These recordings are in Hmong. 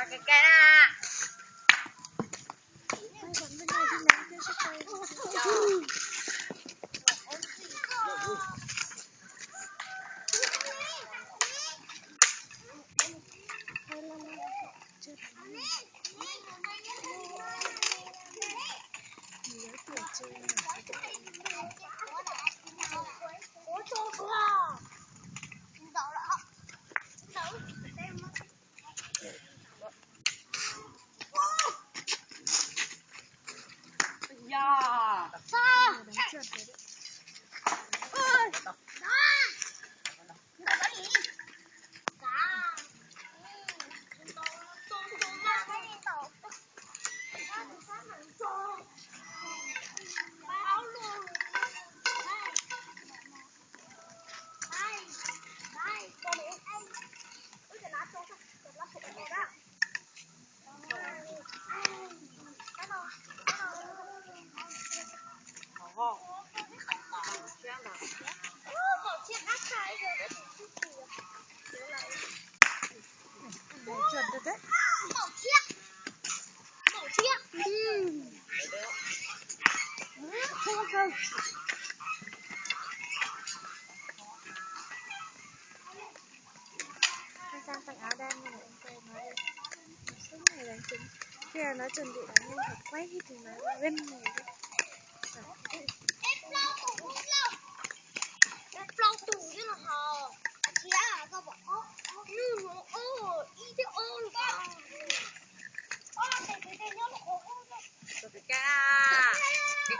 Kais na. Anh Sang thay áo đen này, anh quay nó đi. Suốt ngày đánh trứng. Khi mà nó chuẩn bị đánh lên thật quay thì nó lên này đi. Plaub tus thiab no hos. Thiab koj pom ob, ob, ib thiab ob lub. Ob, tes tes nyob lub qhov ub. Tus kab, tus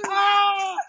kab.